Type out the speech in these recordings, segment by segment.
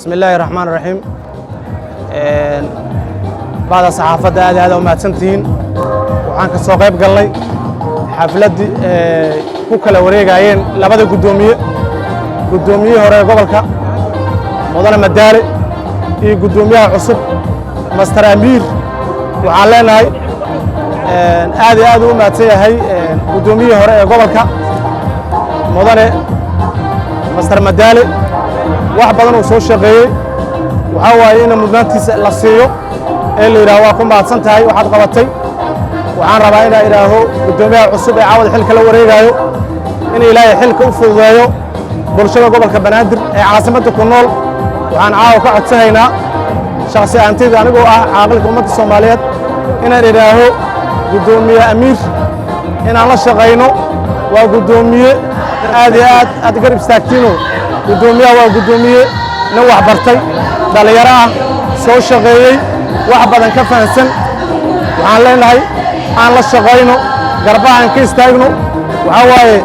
Bismi illaahi raxmaan raxiim. Bacda saxaafadda, aad aad u mahadsantihiin. Waxaan ka soo qayb galnay xafladdii ku kala wareegayeen labada guddoomiye, guddoomiyihii hore ee gobolka, Mudane Madaale, iyo guddoomiyaha cusub, Mister Amiir. Waxaan leenahay aad iyo aad u mahadsan yahay guddoomiyihii hore ee gobolka, Mudane Mister Madaale. Wax badan uu soo shaqeeyey. Waxaa waaye in mudnaantiisa la siiyo ee la yidhaho waa ku mahadsan tahay waxaad qabatay. Waxaan rabaa inaa idhaaho guddoomiyaha cusub ee caawada xilka la wareegaayo in Ilaahay xilka u fududeeyo. Bulshada gobolka Banaadir ee caasimadda ku nool waxaan caawa ka codsanaynaa, shakhsi ahaantayda, anigoo ah caaqilka ummadda Soomaaliyeed, inaan idhaaho guddoomiye Amiir inaan la shaqayno. Waa guddoomiye aad iyo aad aad garab istaagtiino. Guddoomiyaha waa guddoomiye nin wax bartay, dhallinyaro ah, soo shaqeeyey, wax badan ka fahansan. Waxaan leenahay aan la shaqayno, garbaha aan ka istaagno. Waxaa waaye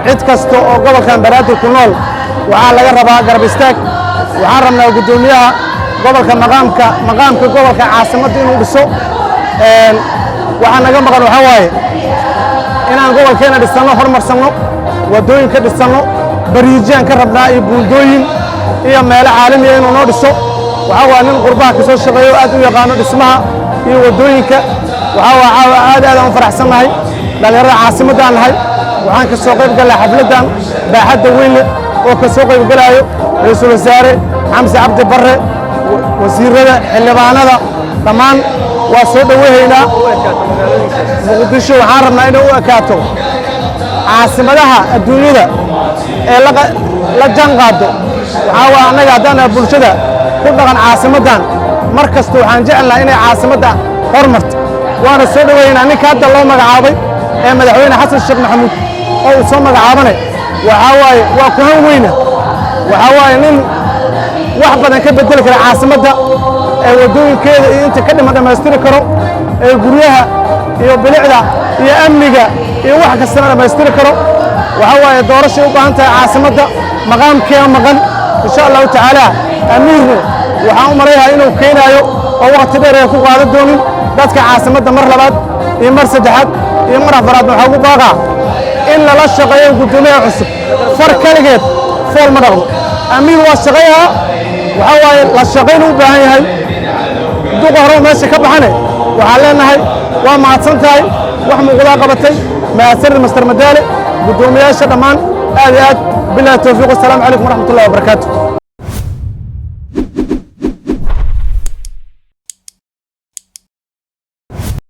cid kasta oo gobolkan Banaadir ku nool waxaa laga rabaa garab istaag. Waxaan rabnaa guddoomiyaha gobolka maqaamka gobolka caasimadda inuu dhiso. Waxaa naga maqan waxaa waaye inaan gobolkeena dhisanno, horumarsanno, waddooyin ka dhisanno, bariijiyaan ka rabnaa iyo buundooyin iyo meelo caalamiya inuu noo dhiso. Waxaa waa nin qurbaha ka soo shaqeeyo, aad u yaqaano dhismaha iyo waddooyinka. Waxaa waa caawa aad aad aan u faraxsannahay. Dhallinyarada caasimaddaan nahay. Waxaan ka soo qayb gallay xafladdan baaxadda weyn leh oo ka soo qayb galaayo Ra'iisul Wasaare Xamse Cabdi Barre, wasiirada, xildhibaanada dhammaan. Waa soo dhowehaynaa. Muqdisho waxaan rabnaa inay u ekaato caasimadaha adduunyada ee la jaan qaado. Waxaa waa annaga haddaan nahay bulshada ku dhaqan caasimaddan, mar kasta waxaan jecelnahay inay caasimadda hormarto, waana soo dhoweynaa ninka hadda loo magacaabay ee Madaxweyne Xasan Sheekh Maxamuud oo uu soo magacaabane. Waxaa waaye waa kuhan weyna. Waxaa waaye nin wax badan ka bedeli kara caasimadda ee waddooyinkeeda iyo inta ka dhiman dhammaystiri karo, ee guryaha iyo bilicda iyo amniga iyo wax kastana dhammaystiri karo. Waxaa waaye doorashay u baahan tahay caasimadda, maqaamkeeda maqan. Insha Allahu tacaala, Amiirne waxaan u malaynayaa inuu keenaayo oo waqti dheer ay ku qaadan doonin. Dadka caasimadda mar labaad iyo mar saddexaad iyo mar afaraad waxaa ugu baaqaa in lala shaqeeyo guddoomiyaha cusub. Far kaligeed fool ma dhaqdo. Amiir waa shaqeeyaa. Waxaa waaye la shaqayn u baahan yahay. Duqa hore meesha ka baxane waxaan leenahay waa mahadsan tahay, wax muuqdaa qabatay. Mahadsanid, Mister Madaale, guddoomiyaasha dhammaan, aad iyo aad. Bilahi towfiiq. Wasalaamu calaykum waraxmat ullahi wabarakaatu.